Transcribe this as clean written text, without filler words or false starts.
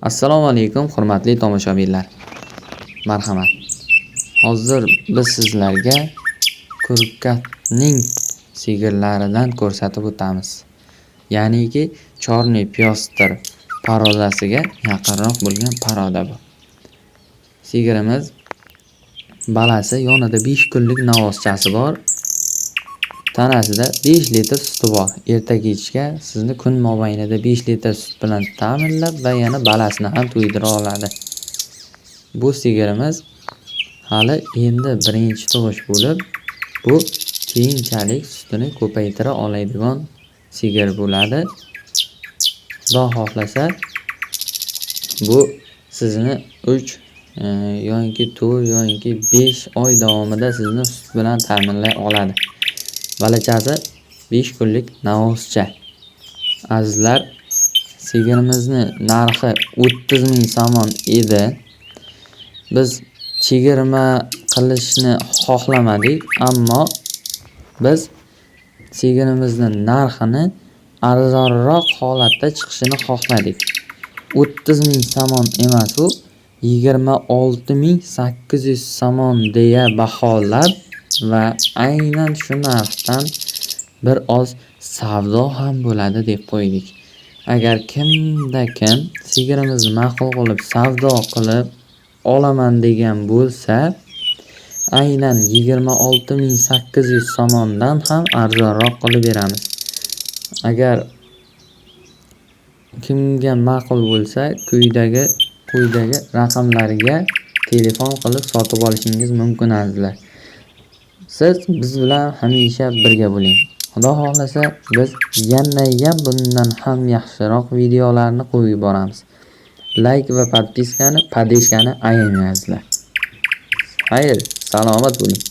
Assalomu alaykum, hurmatli tomoshabinlar. Marhamat. Hozir biz sizlarga Kurkatning sigirlaridan ko'rsatib o'tamiz. Ya'niki чёрный пёстр порода siga yaqinroq bo'lgan порода bu. Sigirimiz balasi yonida 5 kunlik navoschasi bor. Tanasida 5 litr suti bor. Erta kechga sizni kun mobaynida 5 litr sut bilan ta'minlab va yana balasini ham to'ydira oladi. Bu sigirimiz hali endi birinchi tug'ish bo'lib, bu keyinchalik sutini ko'paytira oladigan sigir bo'ladi. Xudo xohlasa, bu sizni 3 yoinki 4 yoinki 5 oy davomida sizni sut bilan ta'minlay oladi. Balachasi 5 kunlik navoscha. Azizlar, sigirimizni narxi 30 ming somon edi. Biz chegirma qilishni xohlamadik, ammo biz sigirimizni narxini arzonroq holatda chiqishini xohladik. 30 ming somon emas, u 26 800 somon deya baholab va aynan shu narxdan bir oz savdo ham bo'ladi deb qo'ydik. Agar kimda kim sigirimizni ma'qul qilib, savdo qilib olaman degan bo'lsa, aynan 26 800 somondan ham arzonroq qilib beramiz. Agar kimga ma'qul bo'lsa, quyidagi raqamlarga telefon qilib sotib olishingiz mumkin, azizlar. Siz biz bilan hamisha birga bo'ling. Xudo xohlasa, biz yanayam bundan ham yaxshiroq videolarni qo'yib boramiz. Layk va подписка ni, поддержка ni ayamayapsizlar. Xayr, salomat bo'ling.